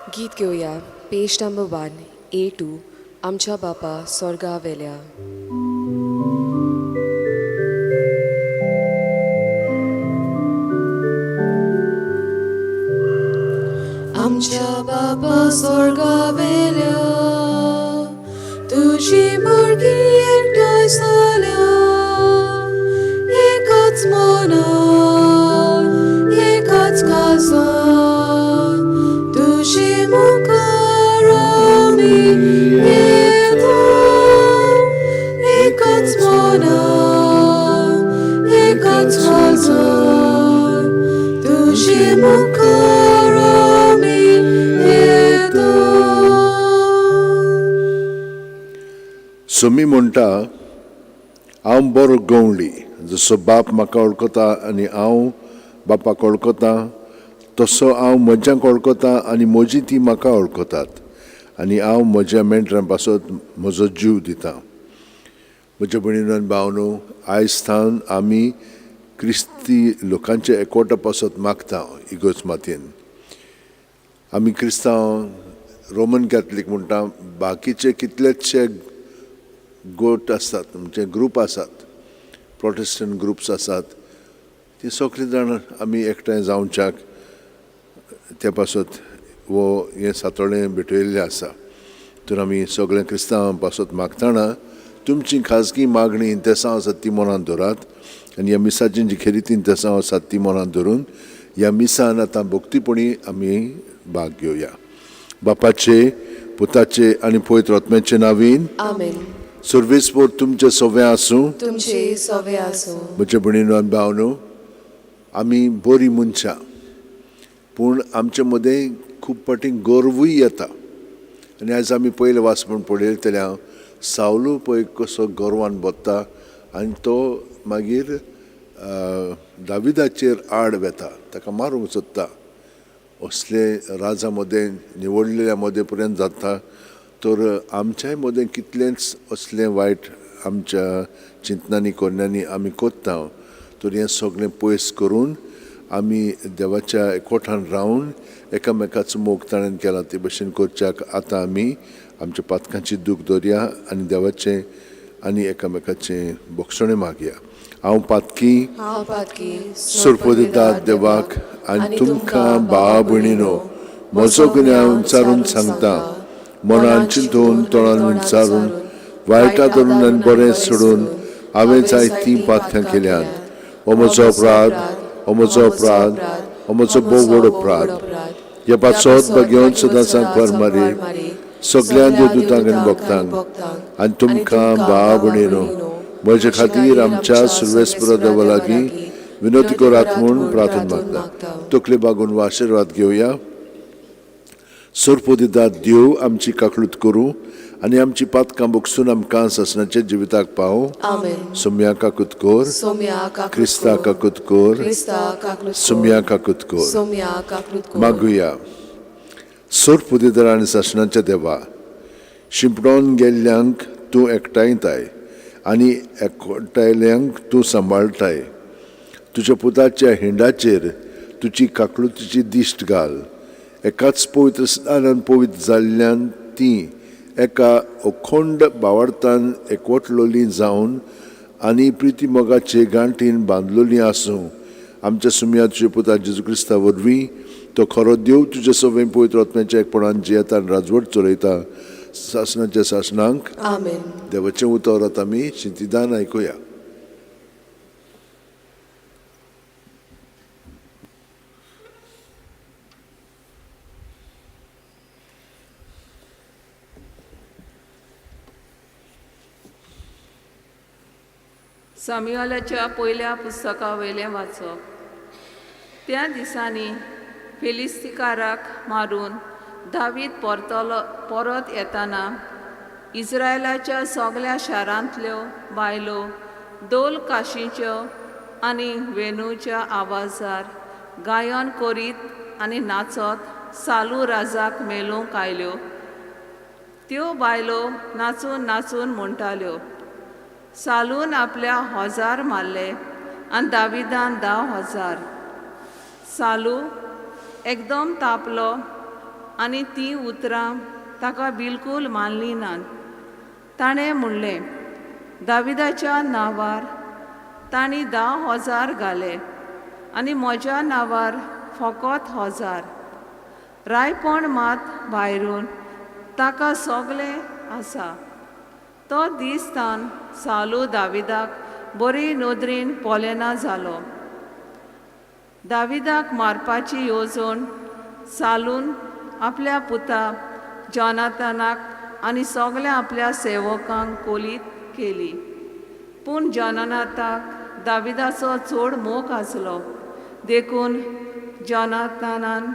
गीत घेवया पेज number 1 A2 आमच्या बापा स्वर्गा वेल्या. आमच्या बापा स्वर्गा वेल्या, तुजी भुरगीं एकठांय जाल्या, एकाच मनान एकाच काळजान तुजे मुखार आमी येता, एकाच मनान एकाच काळजान तुजे मुखार आमी येता. सोमी म्हणटा, हांव बरो गवळी, जसो बाप म्हाका वळखता आनी हांव बापाक वळखता, तसो हांव म्हज्यांक वळखता आनी म्हजी ती म्हाका वळखतात, आनी हांव म्हज्या मेंढरां पासत म्हजो जीव दिता. म्हज्या भयणीन आनी भावनो, आयज थावन आमी क्रिस्ती लोकांचे एकवटा पासत मागता इगोर्ज मातयेन. आमी क्रिस्तांव रोमन कॅथलीक म्हणटा, बाकीचे कितलेशे गोट आसात, म्हणजे ग्रूप आसात, प्रोटेस्टंट ग्रुप्स आसात, ती सगळीं जाणां आमी एकठांय जावच्याक त्या पासत वो हें सातोळें भेटयल्लें आसा. तर आमी सगळ्या क्रिस्तांवां पासत मागतना तुमची खाजगी मागणी इंतेसांव आसात ती मनांत दवरात, आनी ह्या मिसाची जी खेरीत इंतेसांव आसात ती मनांत धरून ह्या मिसान आतां भक्तीपणी आमी भाग घेवया. बापाचे, पुताचे आनी पवित्र आत्म्याचे नावीन. आमेन. सर्वेस्पोर तुमचे सवे आसूं. तुमचे सवे आसूं. म्हज्या भयणीनो आनी भावनो, आमी बरीं मनशां, पूण आमचे मदें खूब फावटी गर्वूय येता. आनी आयज आमी पयलें वाचपण पळयलें जाल्यार सावलू पळय कसो गर्वान भरता आनी तो मागीर दाविदाचेर आड वेता, ताका मारूंक सोदता. असले राजा मदें निवडलेल्या मदें पर्यंत जाता. तर आमच्याय मदें कितलेंच असलें वायट आमच्या चिंतनांनी कोन्यांनी आमी करता. तर हें सगळें पयस करून आमी देवाच्या एकवठान रावन एकामेकाचो मोग ताणें केला ते भशेन करच्याक आतां आमी आमच्या पातकांची दूख दवरया आनी देवाचें आनी एकामेकाचें बोगसणें मागया. हांव पातकी, हांव पातकी, सोरपोदितात देवाक आनी तुमकां भावा भयणीनो म्हजो गुन्यांव विचारून सांगता. मनान चिंतून, तोंडान विचारून, वायटा धरून आनी बरें सोडून हांवें जायतीं पातकां केल्यांत. हो म्हजो अपराध, हो म्हजो अपराध, हो म्हजो भोव व्हड अपराध. ह्या पासत बगेवन सदां सांगपार मारी, सगळ्यां देवदूतांक आनी भक्तांक आनी तुमकां भावा भयणीनो म्हजे खातीर आमच्या सुर्वेस्पर देवा लागीं विनोती करात म्हूण प्रार्थना मागता. तकले बागून वा आशिर्वाद घेवया. सोरपोदिदात देव आमची काकळूत करूं आनी आमची पातकां बोगसून आमकां सासणाच्या जिविताक पावूं. आमेन. सोम्या काकूत कोर. सोम्या काकूत क्रिस्ता कोर. काकूत कोर. क्रिस्ता काकूत कोर. सोम्या काकूत कोर. सोम्या काकूत कोर. मागुया. सोरपोदिदार आनी सासणाच्या देवा, शिंपडोन गेल्ल्यांक तूं एकठांयताय आनी एकठांयल्यांक तूं सांबाळटाय. तुज्या पुताच्या हिंडाचेर तुजी काकळुतीची दिश्ट घाल. एकाच पवित्र स्नानान पवित्र जाल्ल्यान ती एका अखंड भावार्थान एकवटलोली जावन आनी प्रिती मोगाचे गांठीन बांदलोली आसूं. आमच्या सुमया तुज्या पुता जेजू क्रिस्ता वरवीं, तो खरो देव, तुज्या सगळें पवित्र आत्म्याच्या एकपणान जियेता आनी राजवट चलयता सासणाच्या सासणांक. आमेन. देवाचें उतर आतां आमी शिंतिदान आयकुया. सामुएलाच्या पयल्या पुस्तका वयलें वाचप. त्या दिसांनी फिलिस्तीकाराक मारून दावीद परतलो. परत येताना इस्रायलाच्या सगल्या शारांतल्यो बायलो दोल काशीच्यो आनी वेणूच्या आवाजार गायन करीत आनी नाचत सालू राजाक मेळूंक आयल्यो. त्यो बायलो नाचून नाचून म्हणटाल्यो, सालून आपल्या 1000 मारले आनी दाविदान 10,000. सालू एकदम तापलो आनी तीं उतरां ताका बिलकूल मानलीं नात. ताणें म्हणलें, दाविदाच्या नांवार तांणी 10,000 घाले आनी म्हज्या नांवार फकत 1,000. रायपण मात भायरून ताका सगळें आसा. तो दीस तान सालू दाविदाक बरी नदरेन पळयना जालो. दाविदाक मारपाची येवजण सालून आपल्या पुता जॉनाथनाक आनी सगळ्या आपल्या सेवकांक कोलीत केली. पूण जॉनाथाक दाविदाचो चड मोग आसलो, देखून जॉनाथनान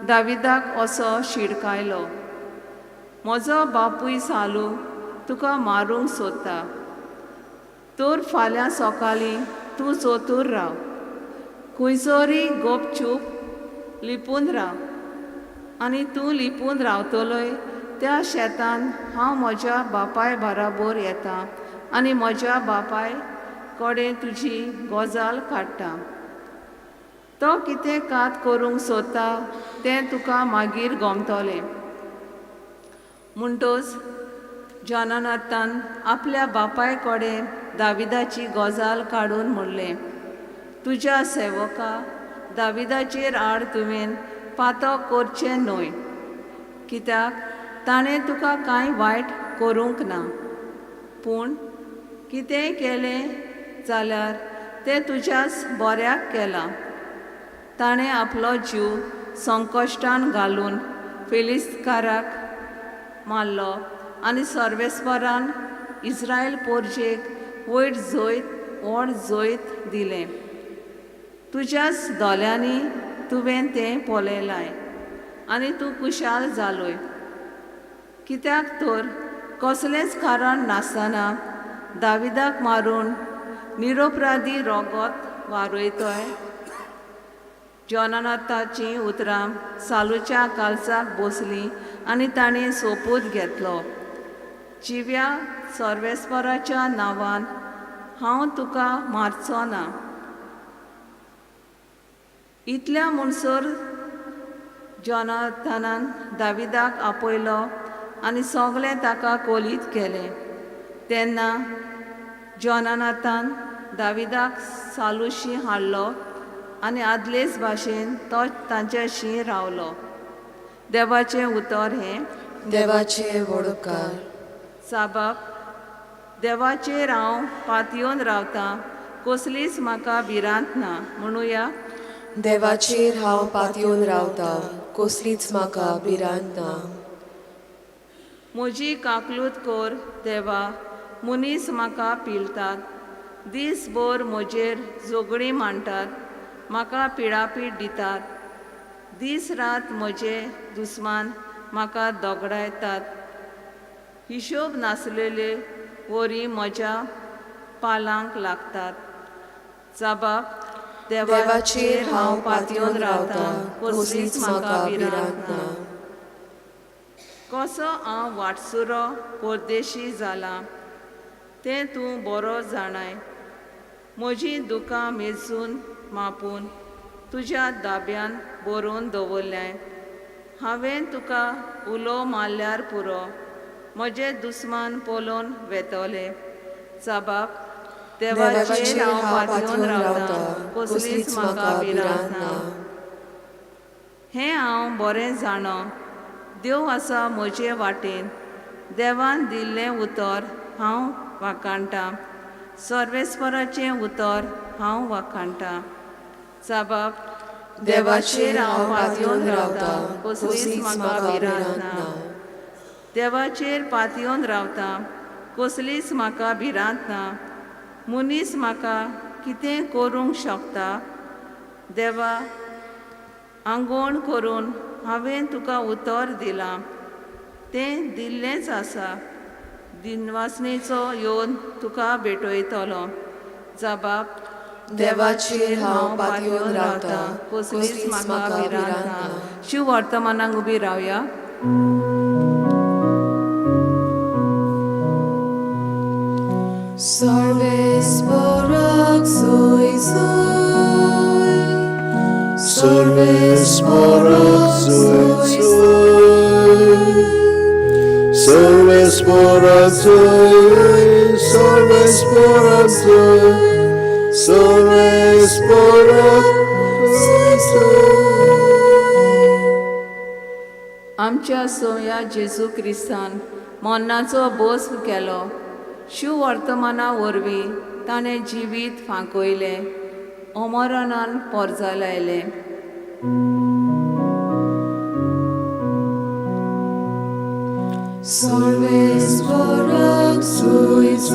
दाविदाक असो शिडकायलो, म्हजो बापूय सालू तुका मारूंक सोदता, तर फाल्यां सकाळीं तूं चतूर राव, खंयसरी गोपचूप लिपून राव आनी तूं लिपून रावतलोय त्या शेतान हांव म्हज्या बापाय बराबर येता आनी म्हज्या बापाय कडेन तुजी गजाल काडटा. तो कितें कात करूंक सोदता तें तुका मागीर गमतलें. म्हणटच जॉनाथान आपल्या बापाय कडेन दाविदाची गजाल काडून म्हणलें, तुज्या सेवका दाविदाचेर आड तुवें पातो करचें न्हय, कित्याक ताणें तुका कांय वायट करूंक ना. पूण कितेंय केलें जाल्यार तें तुज्याच बऱ्याक केलां. ताणें आपलो जीव संकश्टान घालून फिलिस्काराक मारलो आनी सर्वेस्परान इस्रायल पोरजेक वयर जैत व्हड जैत दिलें. तुज्याच दोळ्यांनी तुवें तें पळयलां आनी तूं खुशाल जालोय. कित्याक तर कसलेंच कारण नासतना दाविदाक मारून निरोपराधी रोगत वारयतोय. जॉनाथाचीं उतरां सालूच्या कालसाक बसलीं आनी ताणें सोपूत घेतलो, जिव्या सर्वेस्पराच्या नांवान हांव तुका मारचो ना. इतल्या म्हणसर जॉनाथनान दाविदाक आपयलो आनी सगळें ताका कोलीत केलें. तेन्ना जॉनाथान दाविदाक सालूशी हाडलो आनी आदलेच भाशेन तो तांच्याशी रावलो. देवाचें उतर हें. देवाचें व्हड उपकार. साबाब, देवाचेर हांव पातयेवन रावतां, कसलीच म्हाका भिरांत ना. म्हणुया, देवाचेर हांव पातयेवन रावतां, कसलीच म्हाका भिरांत ना. म्हजी काकलूत कर देवा, मनीस म्हाका पिलतात, दीसभर म्हजेर झगडीं मांडटात, म्हाका पिडापीड दितात, दीस रात म्हजे दुस्मान म्हाका दोगडायतात. हिशोब नासलेले वरी म्हज्या पालांक लागतात. जाबाब, देवाचेर हांव पातयेवन रावतां, कसलीच म्हाका भिरांत ना. कसो हांव वाटसुरो परदेशी जाला तें तूं बरो जाणाय. म्हजीं दुकां मेजून मापून तुज्या दाब्यान बरोवन दवरल्याय. हांवें तुका उलो मारल्यार पुरो, म्हजे दुस्मान पळोवन वेतले. जाबाब, देवाचेर हांव पातयेवन रावतां, कसलीच म्हाका भिरांत ना. हें हांव बरें जाणो, देव आसा म्हजे वाटेन. देवान दिल्लें उतर हांव वाखाणटां, सर्वेस्पराचें उतर हांव वाखाणटां. जाबाब, देवाचेर हांव पातयेवन रावतां, कसलीच म्हाका भिरांत ना. देवाचेर पातयेवन रावतां, कसलीच म्हाका भिरांत ना. मनीस म्हाका कितें करूंक शकता? देवा, आंगवण करून हांवें तुका उतर दिलां, तें दिल्लेंच आसा. दिनवासनेचो येवन तुका भेटयतलो. जाबाब, देवाचेर हांव पातयेवन रावतां, कसलीच म्हाका भिरांत ना. शिव वर्तमानाक उबी रावया. सर्वेस्पराक सोय सोय, सर्वेस्पराक सोय सोय, सर्वेस्पोराक जय, सर्वेस्पोराक जय, सर्वेस्पोराक जय. आमच्या सोया जेजू क्रिस्तान मरणाचो बोस केलो. शिववर्तमाना वरवीं ताणें जिवीत फांकयलें, अमरणान पोरजलायलें. सर्वेस्पोराक जय जय,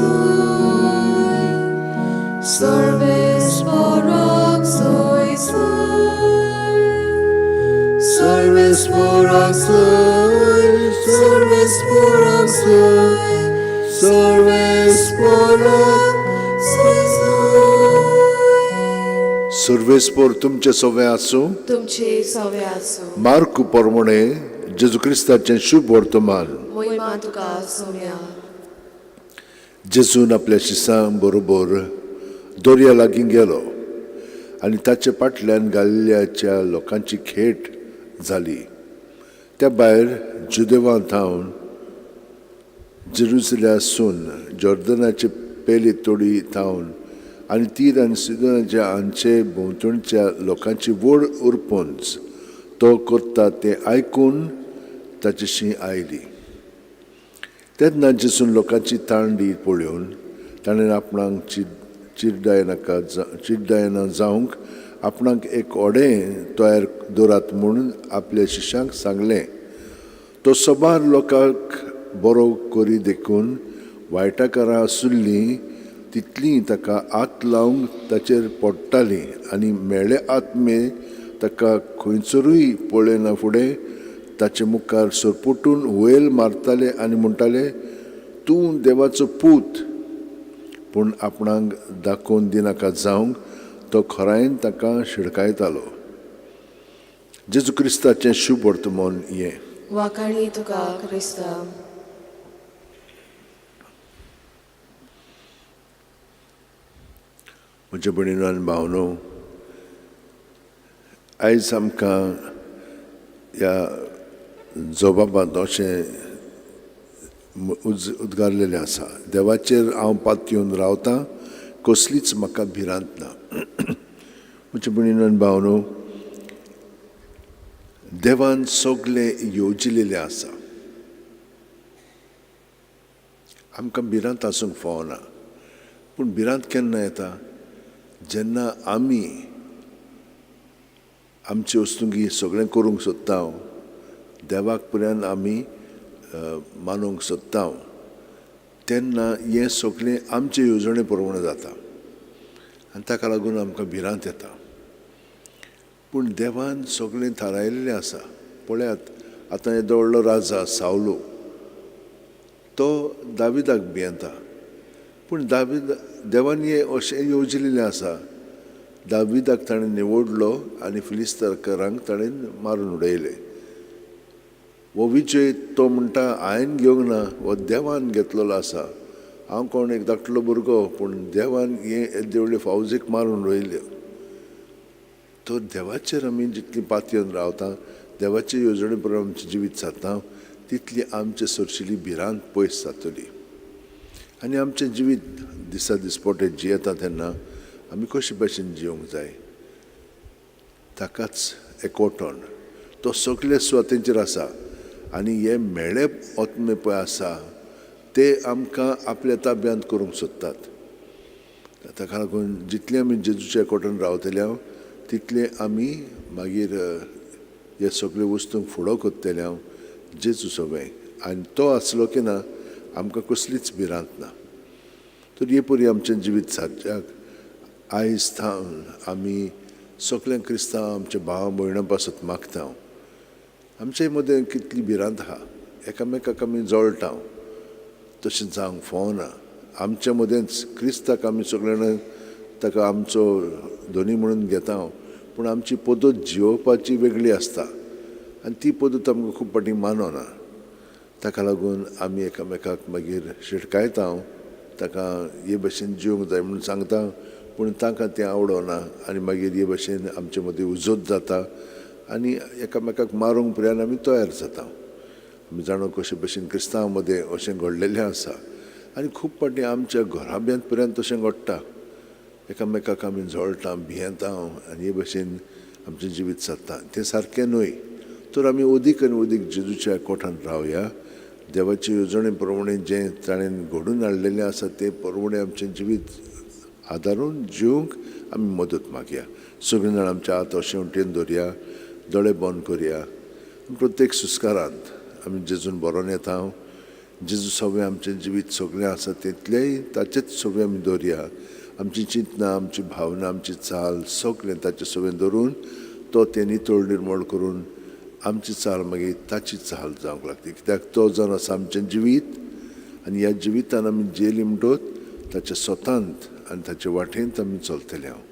सर्वेस्पोराक जय जय, सर्वेस्पोराक जय, सर्वेस्पोराक जय, सर्वेस्पोराक जय जय. सर्वेस्पोर तुमचे सवे आसूं. तुमचे सवे आसूं. मार्कू परमणे जेजू क्रिस्ताचें शुभ वर्तमान. मोहिमा तुका सोम्या. जेजून आपल्या शिसां बरोबर दर्या लागीं गेलो आनी ताचे फाटल्यान गालिल्याच्या लोकांची खेट जाली. त्या भायर जुदेवा थावन, जेरुसल्यासून, जॉर्दनाचे पेले तोडी थावन आनी तीर आनी सिदोनाच्या हांचे भोंवतणच्या लोकांची व्हड उरपंच तो करता तें आयकून ताचेशी आयली. तेन्ना जेजून लोकांची तांडी पळोवन ताणें आपणाक चिड्डायनाका चिड्डायना जावंक आपणाक एक होडें तयार दवरात म्हूण आपल्या शिश्यांक सांगलें. तो सबार लोकांक बरो करी देखून वायटाकारां आसुल्लीं तितलीं ताका हात लावंक ताचेर पडटालीं आनी म्हेळे आत्मे ताका खंयसरूय पळयना फुडें ताचे मुखार सरपटून वयल मारताले आनी म्हणटाले, तूं देवाचो पूत. पूण आपणाक दाखोवन दिनाका जावंक तो खरायेन ताका शिडकायतालो. जेजू क्रिस्ताचें शुभ वर्तमान हें. वाखाणी तुका क्रिस्ता. म्हज्या भयणीनो आनी भावनो, आयज आमकां ह्या जबाबांत अशें उद्गारलेलें आसा, देवाचेर हांव पातयेवन रावतां, कसलीच म्हाका भिरांत ना. म्हज्या भयणीनो आनी भावनो, देवान सगळें येवजिलेलें आसा. आमकां भिरांत आसूंक फावना. पूण भिरांत केन्ना येता? जेन्ना आमी आमचे वस्तुंगी सगळें करूंक सोदता, देवाक पर्यंत आमी मानूंक सोदता, तेन्ना हें सगळें आमचे येवजणे प्रमाणे जाता आनी ताका लागून आमकां भिरांत येता. पूण देवान सगळें थारायल्लें आसा. पळयात, आतां येदो व्हडलो राजा सावलो, तो दाविदाक भियेता. पूण दावीद देवान हें अशें येवजिल्लें आसा, दाविदाक ताणें निवडलो आनी फिलिस्तकारांक ताणें मारून उडयले. हो विजय तो म्हणटा हांवें घेवंक ना, हो देवान घेतलेलो आसा. हांव कोण एक धाकटलो भुरगो, पूण देवान हें येदे व्हडले फावजीक मारून उडयल्यो. तर देवाचेर आमी जितली पातयेवन रावता, देवाचे येवजणे प्रमाण आमचें जिवीत जाता, तितली आमचे सरशिली भिरांत पयस जातली आनी आमचें जिवीत दिसा दिसपोटें जियेता तेन्ना आमी कशे भशेन जिवंक जाय, ताकाच एकवटोन तो सगळे सुवातेंचेर आसा. आनी हे म्हेळे आत्मे पळय आसा ते आमकां आपल्या ताब्यांत करूंक सोदतात. ताका लागून जितलें आमी जेजूच्या एकवटान रावतले हांव, तितलें आमी मागीर हे सगळे वस्तूंक फुडो करतले हांव जेजू सगळें. आनी तो आसलो की ना आमकां कसलीच भिरांत ना. तर हे परी आमचें जिवीत सारच्याक आयज थावन आमी सगळ्या क्रिस्तांव आमच्या भाव भयणां पासत मागता. आमचे मदें कितली भिरांत आहा, एकामेकाक आमी जळटा, तशें जावंक फावना. आमच्या मदेंच क्रिस्ताक आमी सगळे जाण ताका आमचो धनी म्हणून घेता, पूण आमची पद्दत जियोवपाची वेगळी आसता आनी ती पद्दत आमकां खूब फावटी मानना. ताका लागून आमी एकामेकाक मागीर शिटकायता, ताका हे भशेन जिवंक जाय म्हूण सांगता, पूण तांकां तें आवडना आनी मागीर हे भशेन आमचे मदीं उजोत जाता आनी एकामेकाक मारूंक पर्यंत आमी तयार जाता. आमी जाणा कशे भशेन क्रिस्तांव मदें अशें घडलेलें आसा आनी खूब फावटी आमच्या घराब्यांत पर्यंत तशें घडटा. एकामेकाक आमी जळटा, भियेता आनी हे भशेन आमचें जिवीत चलता. तें सारकें न्हय. तर आमी अदीक आनी अदीक जेजूच्या कोठान रावया. देवाचे येवजणे प्रमाणे जें ताणें घडून हाडलेलें आसा तें प्रमाणे आमचें जिवीत आदारून जिवंक आमी मदत मागया. सगळीं जाणां आमच्या हात अशें वटेन दवरया, दोळे बंद करया. प्रत्येक सुस्कारांत आमी जेजून बरोवन येता. जेजू सगळें आमचें जिवीत सगळें आसा तितलेंय ताचेच सगळें आमी दवरया. आमची चिंतनां, आमची भावना, आमची चाल सगळें ताचें सगळें दवरून तो तें नितळ निर्मळ करून आमची चाल मागीर ताची चाल जावंक लागता. कित्याक तो जावन आसा आमचें जिवीत आनी ह्या जिवितान आमी जेली म्हणटोच ताच्या स्वतांत आनी ताचे वाटेंत आमी चलतले. हांव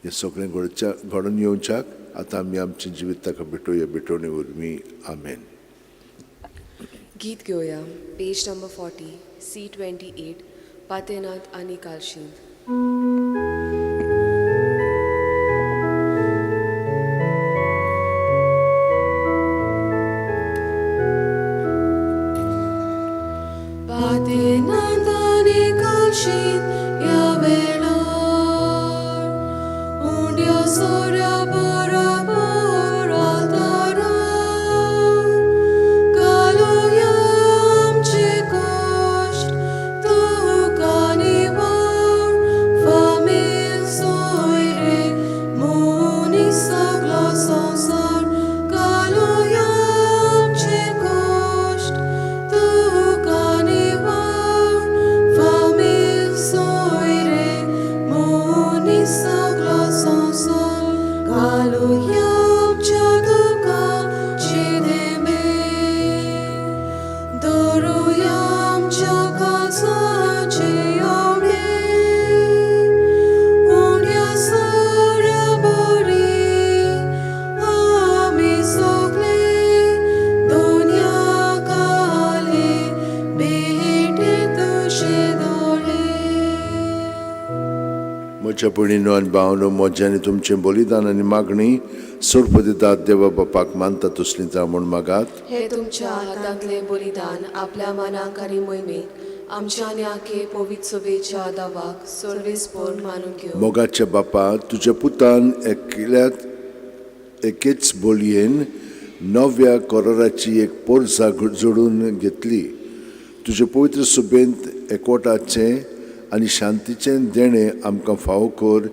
हें सगळें घडच्या घडून येवच्याक आतां आमी आमचें जिवीत ताका भेटोवया भेटवणे वरवीं. आमेन. गीत घेवया पेज नंबर 40 C 28 पातेनात आनी कालशींत. पातेनात आनी कालशींत ह्या वेळार उंड्या सोऱ्या बरोबर आल्तारार घालुया आमचे कश्ट तुका निवार फामील सोयरे मनीस सगलो संवसार घालुया आमचे कश्ट तुका निवार फामील सोयरे मनीस सगलो संवसार घालुया आमच्या दुखाचे धेंबे दवरुया आमच्या काळजाचे आवडे उण्या सोऱ्या बरी आमी सगळे दोनया काले भेटे तुजे दोळे. म्हज्या भयणीनो आनी भावनो, म्हजें आनी तुमचें बलिदान आनी मागणी सोरपदिदात देवा बापाक मानता तसली जावं म्हूण मागात. हे तुमच्या हातांतले बलिदान आपल्या मनाक आनी मोहिमेक आमच्या आनी आखे पवित्र सभेच्या दावाक सर्वेस्पोर मानून घेवं. मोगाच्या बापा, तुज्या पुतान एकल्यात एकेच बोलयेन नव्या कराराची एक पोरसा जोडून घेतली. तुजे पवित्र सभेंत एकवटाचें आनी शांतीचें देणें आमकां फावो कर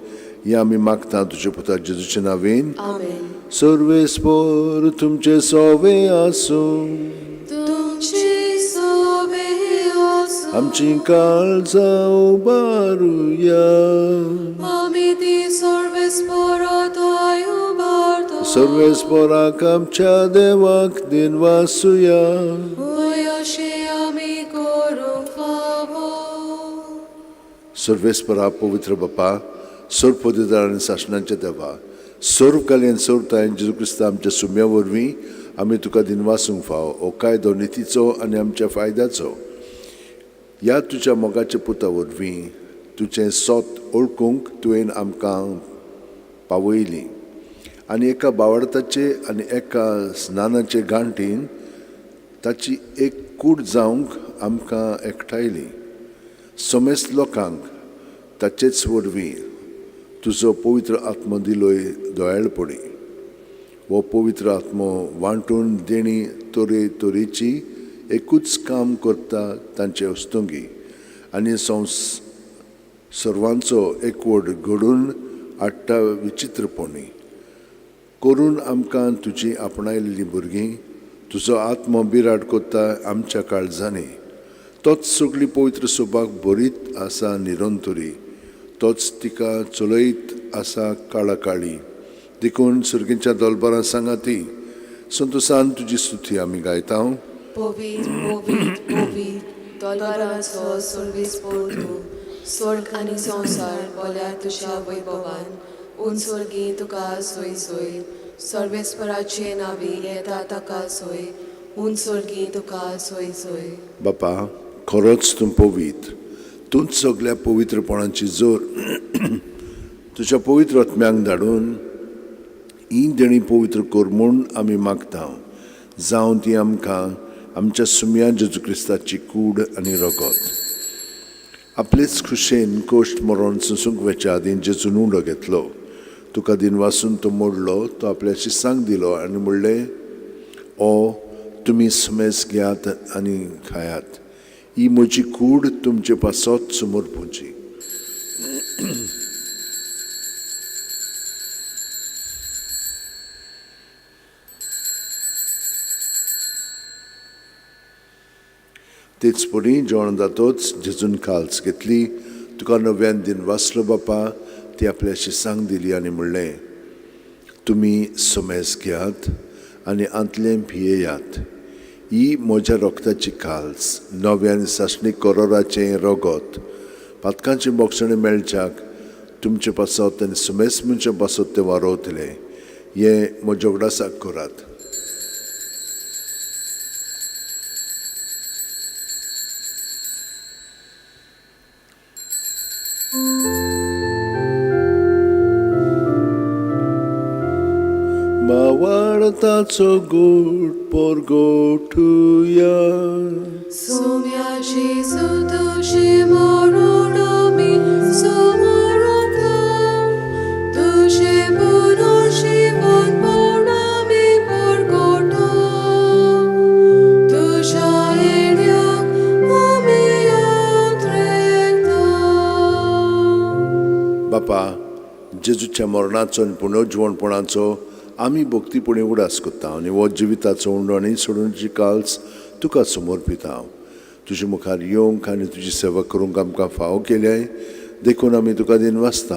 हें आमी मागता तुज्या पुता जेजूच्या नांवेन. आमेन. सर्वेस्पोर तुमचें सोवे आसूं. तुमचे सोबे आसूं. आमची काळजां उबारुया. आमी ती सर्वेस्पोरांत उबारता. सर्वेस्पोराक आमच्या देवाक दिनवासुया. होय, अशें आमी करूंक फावो. सर्वेस्परा पवित्र बापा, सर्व पदवीदार आनी सासणाच्या देवा, सर्व कालीन सर्व तायन जेजू क्रिस्ता आमच्या सुम्या वरवीं आमी तुका दिनवासूंक फावो. हो कायदो नितीचो आनी आमच्या फायद्याचो. ह्या तुज्या मोगाच्या पुता वरवीं तुजें सोत ओळखूंक तुवें आमकां पावयली आनी एका बावडताचे आनी एका स्नानाचे गांठीन ताची एक कूड जावंक आमकां एकठांयली. समेस्त लोकांक ताचेच वरवीं तुजो पवित्र आत्मो दिलोय दयाळपणी. हो पवित्र आत्मो वांटून देणी तरे तरेची एकूच काम करता तांचे हस्तुंगी आनी संस सर्वांचो एकवट घडून हाडटा विचित्रपणी. करून आमकां तुजी आपणायल्लीं भुरगीं. तुजो आत्मो बिराड करता आमच्या काळजांनी. तोच सगळी पवित्र सोबाक भरीत आसा निरंतरी, तोच तिका चलयत आसा काळा काळी. देखून सुर्गींच्या दलबरां सांगाती संतोसान तुजी स्तुती आमी गायता. पवित्र पवित्र पवित्र तलवारांचो सर्वेस्पोर तूं. स्वर्ग आनी संवसार बोल्या तुज्या वैभवान. उंच स्वर्गी तुका सोय सोय. सर्वेस्पराचे नांवी येता ताका सोय. उंच स्वर्गी तुका सोय सोय. बापा, खरोच तूं पवित्र, तूंच सगल्या पवित्रपणाची जोर. तुज्या पवित्र आत्म्यांक धाडून ही देणी पवित्र कर म्हूण आमी मागता, जावं ती आमकां आमच्या सुमया जेजू क्रिस्ताची कूड आनी रगत. आपलेच खुशेन कोश्ट मरोन सोंसूंक वेच्या आदीं जेजून उंडो घेतलो, तुका दिन वासून तो मोडलो, तो आपल्या शिसांक दिलो आनी म्हणलें, ओ तुमी सुमेस घेयात आनी खायात, ही म्हजी कूड तुमचे पासत समर्पुची. तेच परी जेवण जातोच जेजून काल्स घेतली, तुका नव्यान दिन वाचलो बापा, ती आपल्या शिसांक दिली आनी म्हणलें, तुमी सुमेस घेयात आनी आंतलें पियेयात, ही म्हज्या रक्ताची काल्स, नव्यान सासणीक करोराचें रगत, पातकांची बोगसणें मेळच्याक तुमचे पासत आनी सुमेस मनशां पासत तें वारोवतलें, हें म्हज्या उगडासाक करात. मावाळताचो गोड पोरगोठुया. सोम्या जेजू तुजें मरण आमी समरता, तुजें पुनर्जीवनपण आमी परगटा, तुज्या येण्याक आमी आत्रेता. बापा, जेजूच्या मरणाचो आनी पुनर्जिवणपणाचो आमी भक्तीपणी उडास करता आनी हो जिविताचो उंडो आनी सोडूनची काल्स तुका समर्पिता. तुजे मुखार येवंक आनी तुजी सेवा करूंक आमकां फावो केल्याय देखून आमी तुका दिनवासता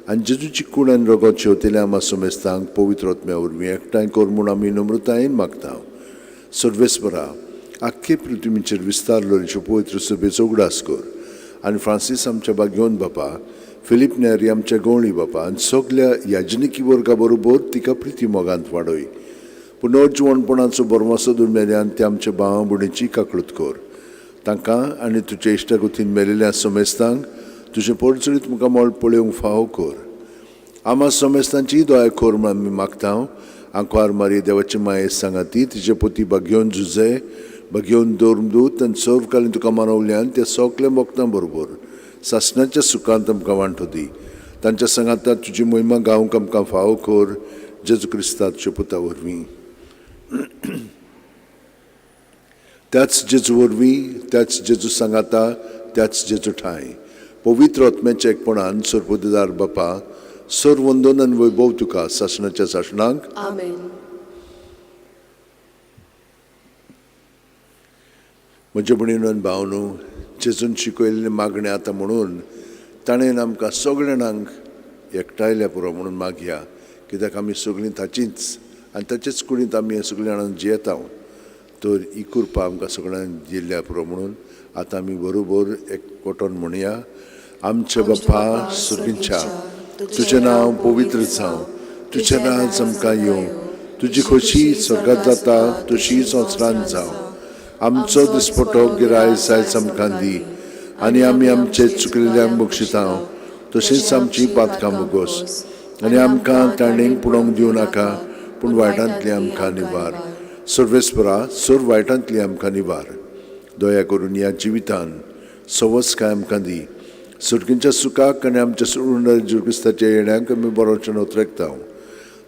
आनी जेजूची कूड आनी रगत शेवतेल्या आमा समेस्तांक पवित्र आत्म्या वरवीं एकठांय कर म्हूण आमी नम्रतायेन मागता. सर्वेस्परा, आख्खे पृथ्वीचेर विस्तारलो पवित्र सभेचो उगडास कर आनी फ्रांसीस आमच्या बागेवन बापा, फिलीप नेरी आमच्या गवळी बापा आनी सगल्या याजनिकी वर्गा बरोबर तिका प्रिती मोगांत वाडय. पुनर्जिवणपणाचो बरमासो दुर्मेल्यान ते आमच्या भावा भयणीची काकळूत कर. तांकां आनी तुज्या इश्टागतीन मेलेल्या समेस्तांक तुजें परजळीत मुखामळ पळोवंक फावो कर. आमा समेस्तांची दया कर म्हूण आमी मागता. आंकवार मारी देवाची माये सांगाती तिचे पोती बागेवन झुजे बागेवन दवरून आनी सर्वकालीन तुका मानवल्यान त्या सगल्या भक्तां बरोबर सासणाच्या सुखांत आमकां वांटो दी. तांच्या सांगाता तुजी मोहिमा गावंक आमकां फावो कर, जेजू क्रिस्ताच्या पुता वरवीं. त्याच जेजू वरवीं, त्याच जेजू सांगाता, त्याच जेजू ठांय पवित्र आत्म्याच्या एकपणान सर्वोददार बापा, सर वंदन आनी वैभव तुका सासणाच्या सासणाक. आमेन. म्हजे भयणीन भावनू, जेजून शिकयल्लें मागणें आतां म्हणून ताणें आमकां सगळ्या जाणांक एकठांयल्या पुरो म्हणून मागया, कित्याक आमी सगळीं ताचींच आनी ताचेच कुडींत आमी सगळीं जाणां जियेता. तर ही कृपा आमकां सगळ्यांक दिल्ल्या पुरो म्हणून आतां आमी बरोबर एक कोटोन म्हणया. आमच्या बापा सुर्गींच्या, तुजें नांव पवित्र जावं, तुजें राज आमकां येवं, तुजी खोशी स्वर्गात जाता तशी संवसारांत जावं. आमचो दिसपटो गिराय आयज आमकां दी आनी आमी आमचे चुकलेल्यांक बक्षिता तशींच आमची पातकां मुगोस आनी आमकां ताणेंक पुणोवंक दिवं नाका, पूण वायटांतली आमकां निवार. सर्वेस्परा, सर्व वायटांतली आमकां निवार. दया करून ह्या जिवितान सवस काय आमकां दी. सुर्गींच्या सुखाक आनी आमच्या सोडून जेजू क्रिस्ताच्या येण्याक आमी बरोवचें नोत्रेकता.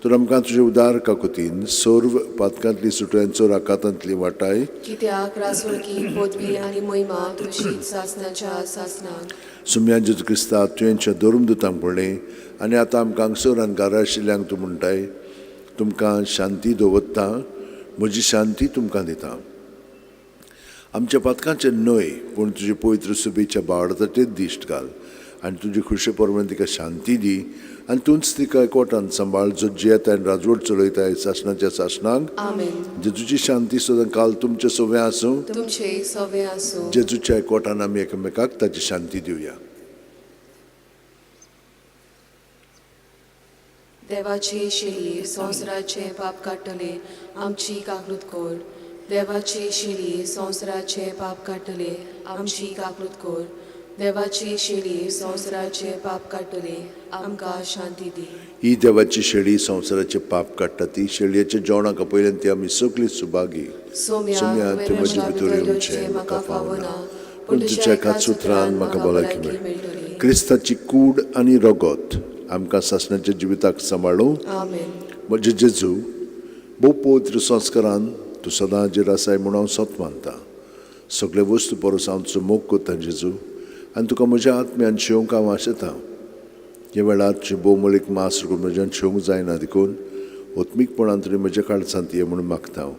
तर आमकां तुजे उदार काकुतीन सर्व पातकांतली सुटयांचो राकातांतली वाटाय. कित्याक रासवळकी पदवी आनी महिमा तुजी सासणाच्या सासणाक. सुम्या जेजू क्रिस्ता, तुवेंच्या धरून दुतांक पळय आनी आतां आमकां हांगसर आनी घरा आशिल्ल्यांक तूं म्हणटाय, तुमकां शांती दवरता, म्हजी शांती तुमकां दिता. आमच्या पातकांचेर न्हय पूण तुजे पवित्र सुबेच्या बावडाचेर दिश्ट घाल आनी तुजे खुशे प्रमाणे तिका शांती दी आनी तूंच तिका एकवटान सांबाळ, जो जियेता आनी राजवट चलयताय सासणाच्या सासणाक. आमेन. जेजूची शांती सदां काल तुमचे सवे आसूं. तुमचे सवे आसूं. जेजूच्या एकवटान आमी एकामेकाक ताची शांती दिवया. देवाची शिरी संवसाराचे पाप काडटले, आमची काकूत कर. देवाची शिरी संवसाराचे पाप काडटले, आमची काकूत कर. देवाची शेळी संवसाराचे पाप काडटली, आमकां शांती दी. ही देवाची शेळी संवसाराचे पाप काडटा. ती शेळयेच्या जेवणाक आपयल्यान ती आमी सगळीं सुभागी. सोम्या, सोम्या, तुवें तूं म्हजे म्हज्या भितर भितर येवचें येवचें म्हाका म्हाका फावना, फावना, पूण तुज्या एकाच उतरान म्हाका भलायकी मेळटली. क्रिस्ताची कूड आनी रगत आमकां सासणाच्या जिविताक सांबाळूं. आमेन. म्हजे जेजू, भोव पवित्र संस्कारान तूं सदां हाजीर आसाय म्हूण हांव सत मानता. सगळे वस्तू परस हांव तुजो मोग करता जेजू, आनी तुका म्हज्या आत्म्यान शेवंक हांव आशेतां. ह्या वेळार तुजें भोवमोलीक मास रगत म्हज्यान शेवंक जायना, देखून आत्मीकपणान तरी म्हज्या काळजांत ये म्हणून मागता हांव.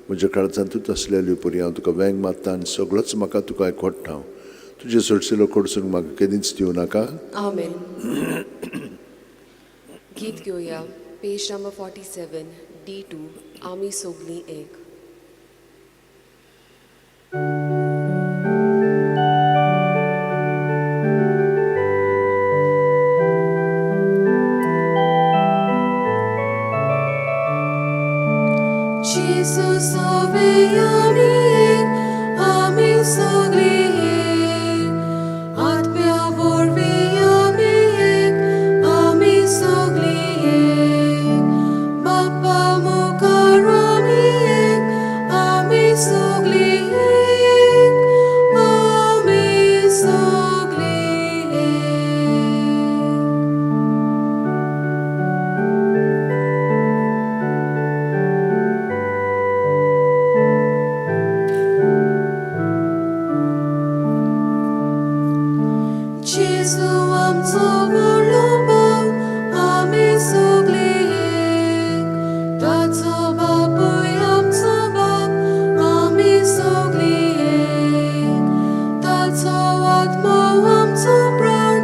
म्हज्या काळजांतूच आसलेली परी हांव तुका वेंग मारता आनी सगळोच म्हाका तुका एकवटता हांव. तुजें सोडशिलो कडसून म्हाका केदींच दिवं नाका. आमेन. गीत घेवया, पेज नंबर 47, D2, आमी सोगलीं एक. जेजू सोवे आमी एक, आमी सगळीं एक. आत्म्या वरवीं आमी एक, आमी सगळीं एक. बापा मुखार आमी एक, आमी सगळीं एक, आमी सगळीं एक. जेजू आमचो व्हडलो भाव, आमी सगळीं एक. ताचो बापूय आमचो बाप, आमी सगळीं एक. ताचो आत्मो आमचो प्राण,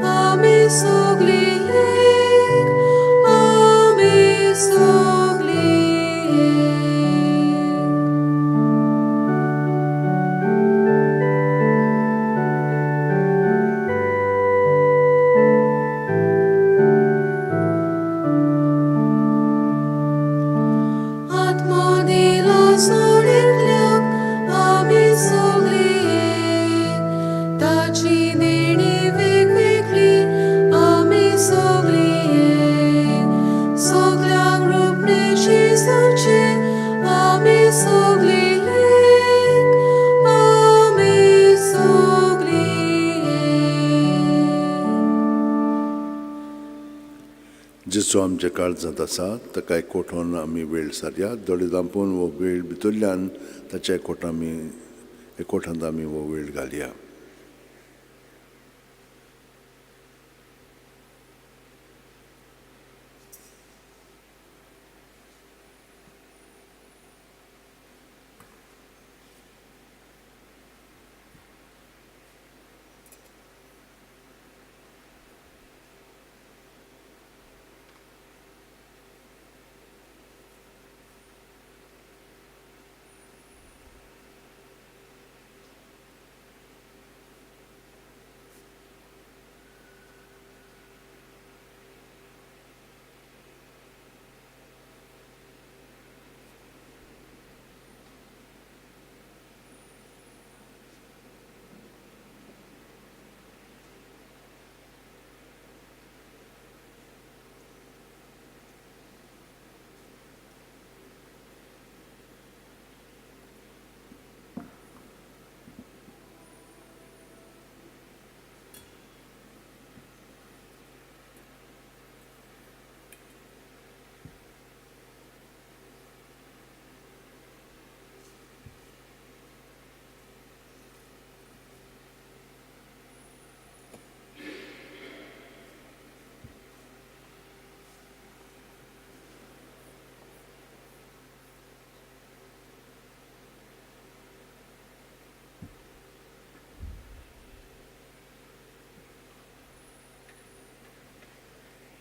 आमी सगळीं एक, आमी सगळीं एक. आत्मो दिला सोडिल्ल्याक, आमी सगळीं एक. ताची देणी वेगवेगळी, आमी सगळीं एक. सगळ्यांक रुपणें जेजूचें, आमी सगळीं एक, आमी सगळीं एक. जेजू आमच्या काळजांत आसा ताका एकवटून आमी वेळ सारया. दोळे धांपून हो वेळ भितरल्यान ताच्या एकवटान आमी एकवटांत आमी हो वेळ घालया.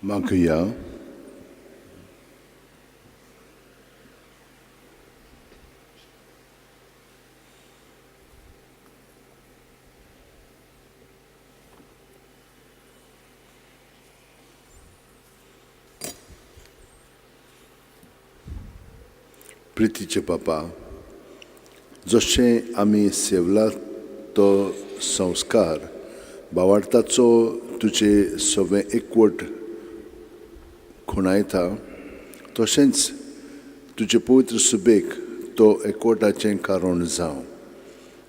मागया. प्रितीचे बापा, जशें आमी सेवला तो संस्कार भावार्थाचो तुजे सगळें एकवट खुणायता, तशेंच तुजे पवित्र सुबेक तो एकवटाचें कारण जावं.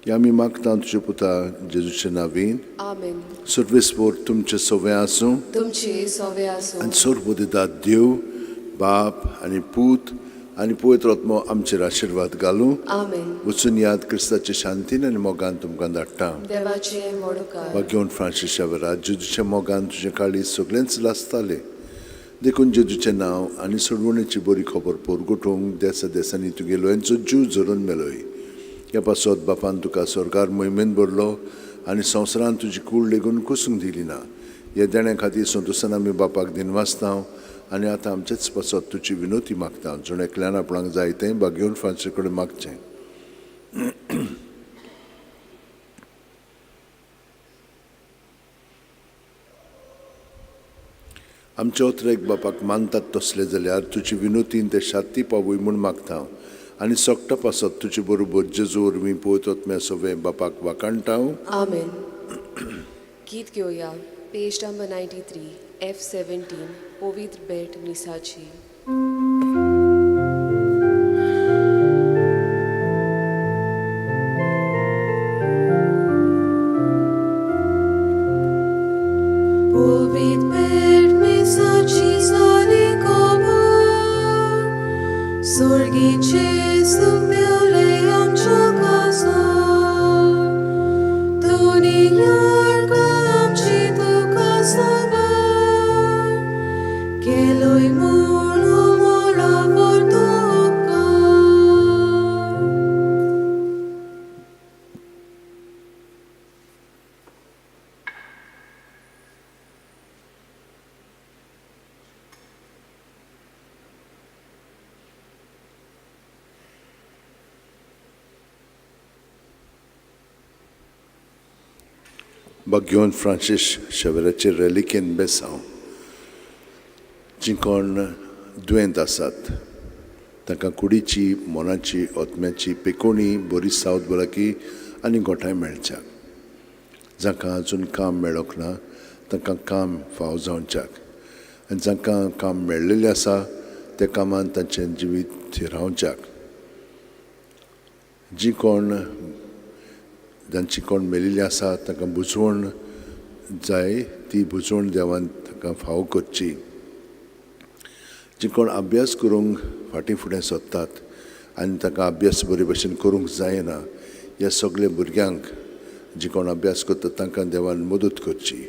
हें आमी मागता तुजे पुता जेजूचे नावीन. आमेन. सर्वेस्पोर तुमचें सगळें आसूं. तुमचे सोवे आसूं. आनी सर्वबुद्धिदात देव बाप आनी पूत आनी पवित्र आत्मो आमचेर आशिर्वाद घालूं. आमेन. वचून याद क्रिस्ताचे शांतीन आनी मोगान तुमकां धाडटा. देवाचे मोडकार. भाग्यवंत फ्रांसीस शावेरा, जेजूच्या मोगान तुजें काळीज सगळेंच लासतालें, देखून जेजूचें नांव आनी सोडवणेची बरी खबर पोरगुटूंक देसा देसांनी तुगेलो हेंचो जीव झरोवन मेलोय. ह्या पासत बापान तुका सरकार मोहिमेन भरलो आनी संवसारान तुजी कूड लेगून कुसूंक दिली ना. ह्या देण्या खातीर संतोशान आमी बापाक दिनवासता आनी आतां आमचेच पासत तुजी विनोती मागता. जण एकल्यान आपणाक जाय तें भाग्यवंत फ्रांसीस कडेन मागचें. आमचे ओतरेक बापाक मानतात तसले जाल्यार तुजी विनोतीन ते शांती पावय म्हूण मागता आनी सोकटा पासत तुजे बरोबर जेजू वरवीं पवित्र आत्म्या सगळें बापाक वाखाणटा. आमेन. गीत घेवया पेज नंबर 93 F17 पवित्र भेट मिसाची. पवित्र भेट मिसाची जाली खबर, स्वर्गीचे सुख देवले आमच्या काजार, दुनियार आमची तुका साबार, केलोय म्हूण मोलावर तुका. भाग्यवंत फ्रांसीस शेवराचे रेलिकेन बेसांव. जीं कोण दुयेंत आसात तांकां कुडीची, मनाची, आत्म्याची पेकोणी बरी सावत भलायकी आनी गोठांय मेळच्याक, जांकां आजून काम मेळोंक ना तांकां काम फाव जावच्याक, आनी जांकां काम मेळ्ळेलें आसा त्या कामान तांचें जिवीत थिरावच्याक. जीं कोण जांची कोण मेलिल्ली आसा तांकां बुजवण जाय, ती बुजवण देवान तांकां फावो करची. जी कोण अभ्यास करूंक फाटीं फुडें सोदतात आनी तांकां अभ्यास बरे भशेन करूंक जायना, ह्या सगल्या भुरग्यांक जी कोण अभ्यास करतात तांकां देवान मदत करची.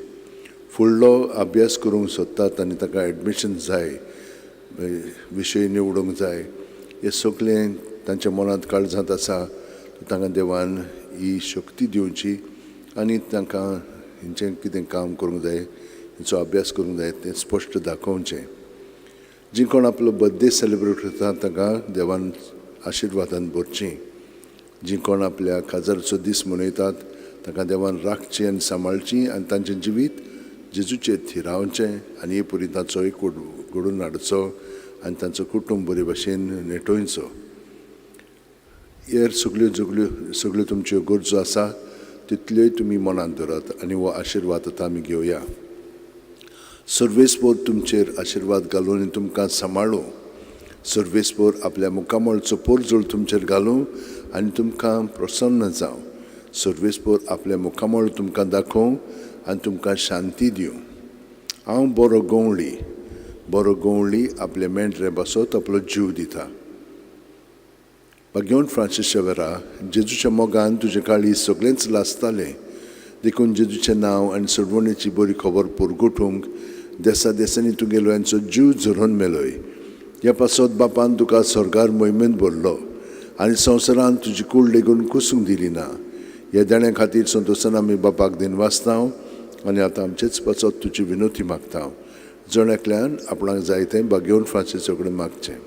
फुडलो अभ्यास करूंक सोदतात आनी तांकां एडमिशन जाय, विशय निवडूंक जाय, हें सगळें तांच्या मनांत काळजांत आसा, तांकां देवान ही शक्ती दिवची आनी तांकां हेंचें कितें काम करूंक जाय, हेंचो अभ्यास करूंक जाय तें स्पश्ट दाखोवचें. जी कोण आपलो बर्थडे सेलिब्रेट करता तांकां देवान आशिर्वादान भरचीं. जी कोण आपल्या काजाराचो दीस मनयतात तांकां देवान राखचें आनी सांबाळचीं आनी तांचें जिवीत जेजूचेर थिरावचें आनी हे पुरी तांचो एकवट घडोवन हाडचो आनी तांचो कुटूंब बरे भशेन नेटोवचो. हेर सगल्यो जगल्यो सगल्यो तुमच्यो गरजो आसा तितल्योय तुमी मनांत धरात आनी हो आशिर्वाद आतां आमी घेवया. सर्वेस्पोर तुमचेर आशिर्वाद घालून आनी तुमकां सांबाळूं. सर्वेस्पोर आपल्या मुखामळचो पोरजोळ तुमचेर घालूं आनी तुमकां प्रसन्न जावं. सर्वेस्पोर आपल्या मुखामळ तुमकां दाखोवं आनी तुमकां शांती दिवं. हांव बरो गवळी, बरो गवळी आपले मेंढरे बसत आपलो जीव दिता. भाग्यवंत फ्रांसीस शेवेरा, जेजूच्या मोगान तुजें काळीज सगळेंच लासतालें, देखून जेजूचें नांव आनी सोडवणेची बरी खबर पोरगुटूंक देसा देसांनी तुगेलो हेंचो जीव झरोवन मेलोय. ह्या पासत बापान तुका स्वर्गार मोहिमेंत भरलो आनी संवसारान तुजी कूड लेगून कुसूंक दिली ना. ह्या देण्या खातीर संतोशान आमी बापाक दिनवासता आनी आतां आमचेच पासत तुजी विनोती मागता. जण एकल्यान आपणाक जाय तें भाग्यवंत फ्रांसीसा कडेन मागचें.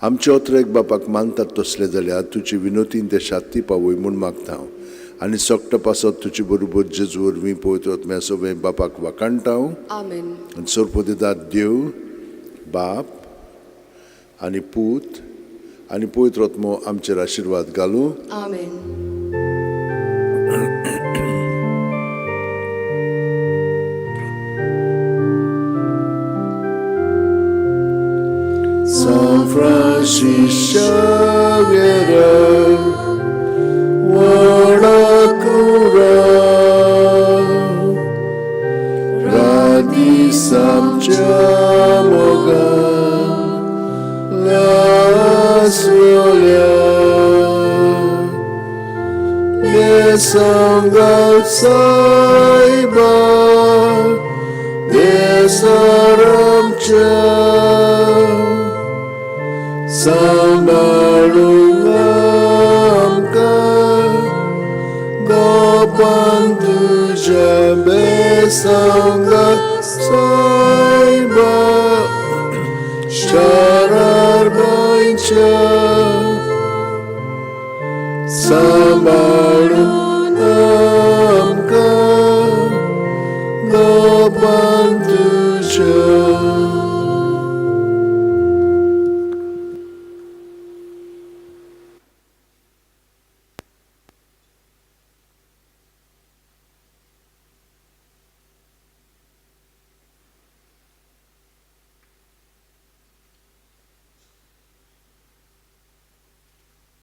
आमचे ओतरेक बापाक मानतात तसले जाल्यार तुजी विनोतीन ते शांती पावय म्हूण मागता हांव आनी सोकटा पासत तुजे बरोबर जेजू वरवीं पवित्र आत्म्या सगळें बापाक वाखाणटा हांव. आमेन. आनी सरपतिदार देव बाप आनी पूत आनी पवित्र आत्मो आमचेर आशिर्वाद घालूं. आमेन. San Francis Xavier, Warakura, Radi Samchamogan, La Solia, Yesangal Saiba, Desaramcha. सांबाळूंक गोपान तुज्या बेसांगा सायबा शारार गोंयच्या सांबाळूंक.